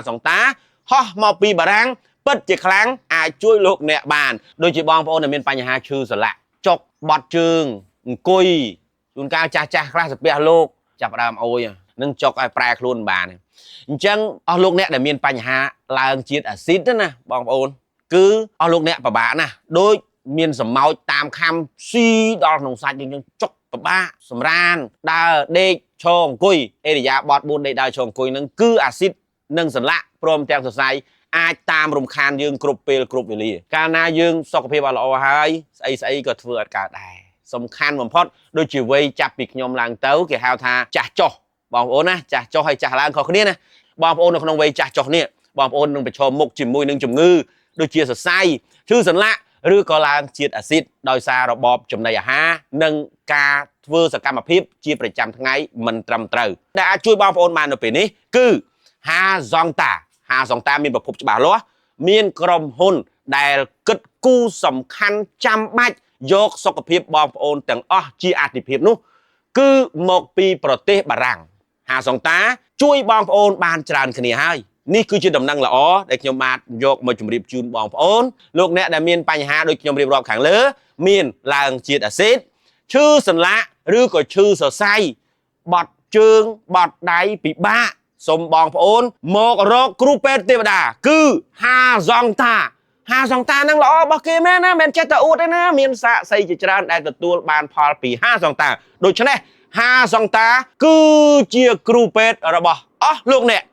សង្តាហោះមកពីបារាំងពិតជាខ្លាំងអាចជួយលោកអ្នកបានដូចជាបងប្អូនដែលមានបញ្ហាឈឺសន្លាក់ចុកបត់ជើងអង្គុយជួនកាលចាស់ចាស់ខ្លះសាពះលោកចាប់ផ្ដើមអូយនឹងចុកឲ្យប្រែខ្លួនមិនបានអញ្ចឹងអស់លោកអ្នកដែលមានបញ្ហាឡើងជាតិអាស៊ីតណាបងប្អូន គឺអស់លោកអ្នកពិបាកណាស់ដូចមានសម្ោចតាមខំស៊ីដល់ក្នុងសាច់យើងយើងចុកពិបាកសម្រានដើរដេកឈរអង្គុយអេរិយាបថ4ដេកដើរឈរអង្គុយហ្នឹងគឺអាស៊ីតនិងសន្លាក់ព្រមទាំងសរសៃអាចតាមរំខានយើងគ្រប់ពេលគ្រប់វេលាកាលណាយើងសុខភាពអត់ល្អហើយស្អីស្អីក៏ធ្វើអត់កើតដែរសំខាន់បំផុតដូចជាវ័យចាប់ពីខ្ញុំឡើងទៅគេហៅថាចាស់ចុះបងប្អូនណាចាស់ចុះហើយចាស់ឡើងខុសគ្នាណាបងប្អូននៅក្នុងវ័យចាស់ចុះនេះបងប្អូននឹងប្រឈមមុខជាមួយនឹងជំងឺ ដូចជាសរសៃឈឺសន្លាក់ឬក៏ឡើងជាតិអាស៊ីតដោយសាររបបចំណីអាហារនិងការធ្វើសកម្មភាពជាប្រចាំថ្ងៃមិនត្រឹមត្រូវដែលអាចជួយបងប្អូនបាននៅពេលនេះគឺហាសងតាហាសងតាមានប្រភពច្បាស់លាស់មានក្រុមហ៊ុនដែលគិតគូរសំខាន់ចាំបាច់យកសុខភាពបងប្អូនទាំងអស់ជាអាទិភាពនោះ គឺមកពីប្រទេសបារាំងហាសង្តាជួយបងប្អូនបានច្រើនគ្នាហើយនេះគឺជាដំណឹងល្អដែលខ្ញុំបាទយកមកជម្រាបជូនបងប្អូនលោកអ្នកដែលមានបញ្ហាដូចខ្ញុំរៀបរាប់ខាងលើ មានឡើងជាតិអាស៊ីតឈឺសន្លាក់ឬក៏ឈឺសរសៃបត់ជើងបត់ដៃពិបាកសូមបងប្អូនមករកគ្រូពេទ្យទេវតាគឺហាសង្តាហាសង្តានឹងល្អរបស់គេមែនណាមិនចេះតែអួតទេណាមានសាកសីជាច្រើនដែលទទួលបានផលពីហាសង្តាដូច្នេះហាសង្តាគឺជាគ្រូពេទ្យរបស់អស់លោកអ្នក។